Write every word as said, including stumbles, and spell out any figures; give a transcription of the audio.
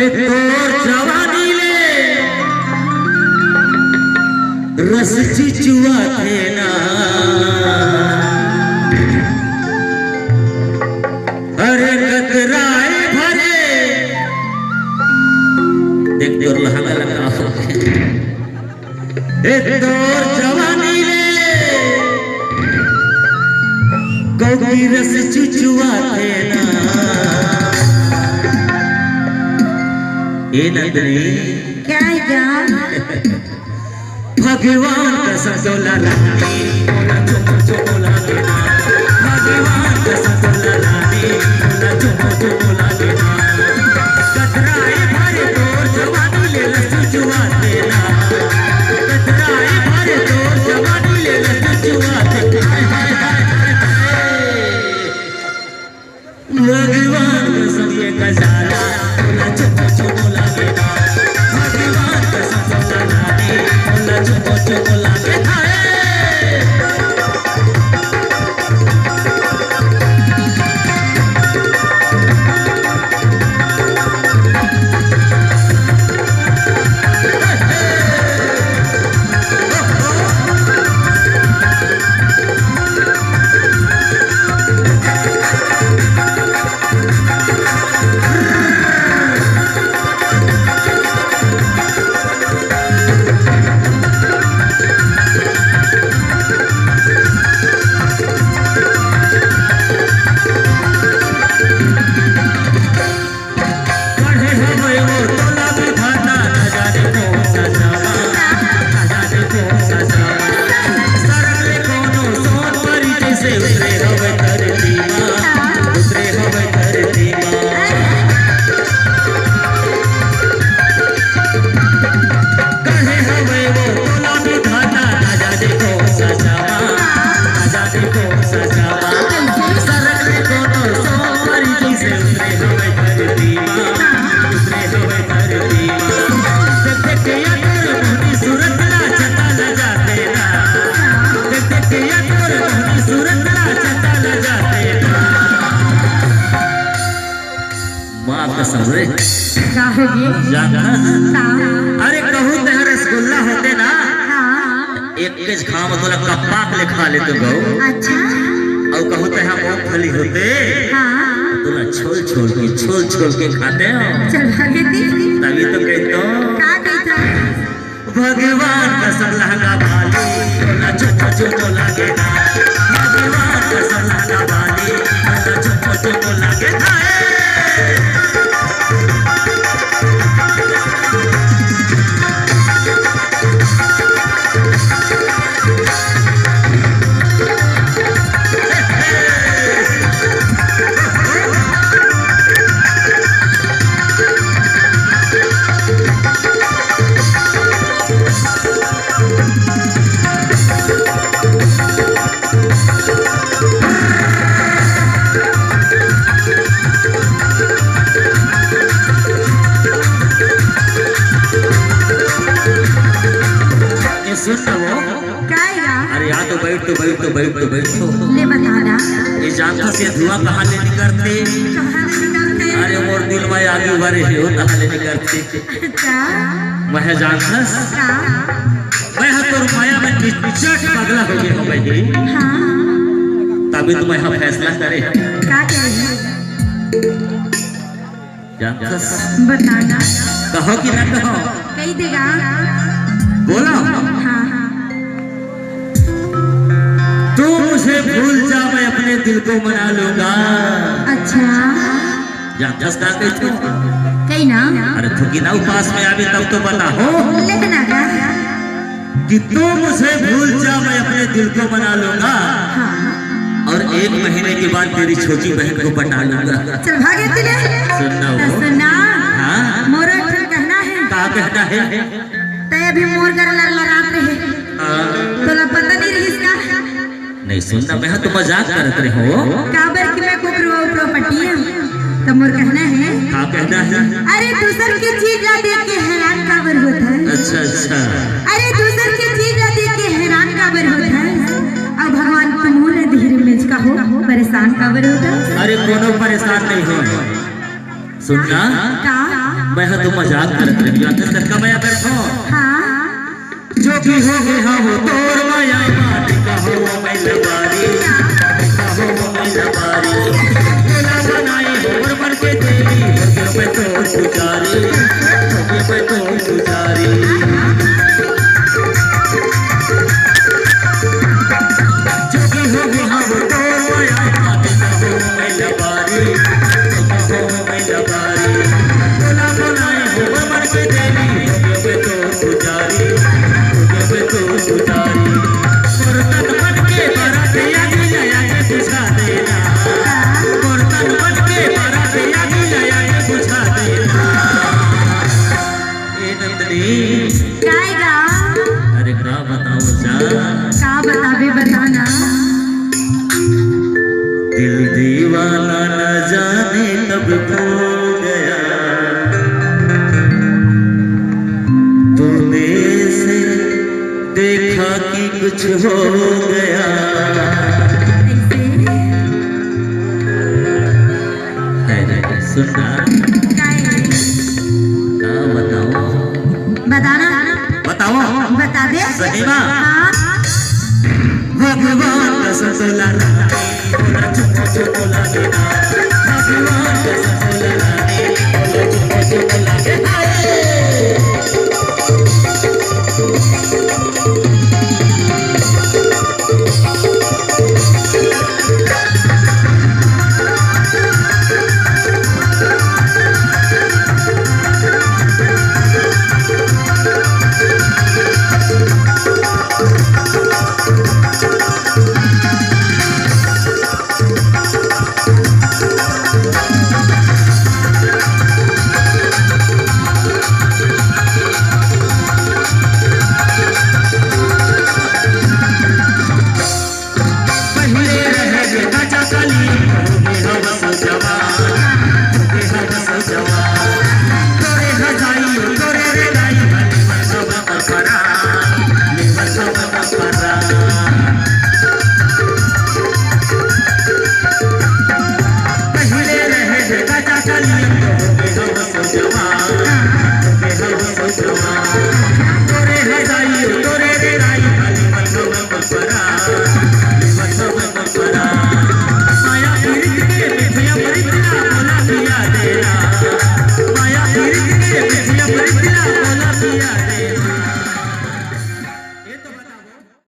तोर जवानी ले रस चुचुआ थे ना। अरे कतराए भरे, देख तोर लहंगा लगा हो। ए तोर जवानी ले, कौकी रस चुचुआ थे ना। ए नंदनी। क्या है जान? भगवान कसम तोला रानी, तोला चुप चुप लागे ना। भगवान कसम तोला रानी, तोला चुप चुप लागे ना। कतराए भरे तोर जवानी ले रस चुचुआ थे ना। कतराए भरे तोर जवानी ले रस चुचुआ थे। हाय, हाय, हाय, हाय, हाय। भगवान कसम ये गजाला, बोला चुप चुप लागे ना। भगवान कसम बोला नानी, बोला चुप चुप लागे ना। माँ कसम रे। का होगे? जान ना। का? अरे कहूँ तैं रसगुल्ला होते ना, हाँ। एक के खाम तोला कप्पा के ले खा लेते गो। अच्छा। अउ कहूँ तैं मूंगफली होते, हाँ। तोला छोल छोल के, छोल छोल के खाते हो। चल भागे दी। तभी तो कहते हो। का कहते हो? भगवान कसम लहंगा वाली, तोला चुप चुप लागे ना। भगवान कसम लहंगा वाली, तोला चुप चुप लागे ना। ए, सुन ना वो। काय गा? अरे, आ तो बैठ, तो बैठ, तो बैठ, तो बैठ, तो। ले बता ना। ये जानथस ये धुआं कहाँ ले निकलथे? कहाँ ले निकलथे? अरे, मोर दिल में आगी भरे हे, वो कहाँ ले निकलथे? अच्छा। मैं जानथस? हाँ। मैं ह तोर माया में किचट पगला हो गया हूँ भाई। हाँ। तभी तो मैं ह फैसला करे। का करे? जानथस? बता ना। कहो कि ना कहो? कही देगा। बोलो। हाँ, हाँ। तू मुझे भूल जा, मैं अपने दिल को मना लूंगा। अच्छा। जानथस का कही तू? कही ना। अरे थोकिन अउ पास में आवे तब तो बता हो। लेकिन अगर कि तू मुझे भूल जा, मैं अपने दिल को मना लूंगा। हाँ। और एक महीने के बाद तेरी छोटी बहन को पटा लूंगा। चल भागे तू ले। सुन ना तो वो। सुन ना। हाँ? मोरो एक ठन कहना है। का कहना है? तैं अभी मोर कर लर लरात रहे। हाँ। तोला पता नहीं रहिस का? नहीं, सुन ना, मैं ह तो मजाक करत रहे हों। काबर कि मैं कुकरवा उपरवा पटिया, त मोर कहना है। का कहना है? अरे दूसर के चीज ला देख के हैरान काबर होत है? अच्छा, अच्छा। अरे दूसर के चीज ला देख के हैरान काबर होत है? अउ भगवान तुमन ला धीरे में का हो परेशान काबर होत है? अरे कोनो परेशान नहीं हो। सुन ना। का? मैं ह तो मजाक करत रहिया, त ततका मया करथो। हाँ। जो भी हो गे हा वो तोर मया, माटी का हो वो मैं लबारी, का हो वो मैं लबारी। तोला बनाई हो और मन के देवी, हो गया मैं तो पुजारी, हो गया मैं तो पुजारी। जो भी हो गे हा वो तोर मया, माटी का हो वो मैं लबारी, का हो वो मैं लबारी। तोला बनाई हो और मन के देवी, हो गया मैं तो पुजारी, हो गया मैं तो पुजारी। और तन मन के बारात आगे ले आगे बुझा देना, और तन मन के बारात आगे ले आगे बुझा देना। ए नंदनी। काय गा? अरे का बताओ जा? का बताबे, बता ना। दिल दीवाना न जाने कब खो गया, तूने इसे देखा कि कुछ हो गया। ऐसे? अरे सुन ना। काय? का बताओ? बता ना। बताओ। बता दे। सही बा। हाँ। भगवान का सतोला रानी, बोला चुप चुप बोला बिना। भगवान का सतोला रानी, बोला चुप चुप बोला बिना। पहिले रहे गे कच्चा कली, हो गे हवस जवान, हो गे हवस जवान। तोरे हजाई, तोरे रे दाई, लेवत हवा पर परान, लेवत हवा पर परान। पहिले रहे गे कच्चा कली, हो गे हवस जवान, हो गे हवस जवान। तोरे हजाई, तोरे रे दाई, लेवत हवा पर परान।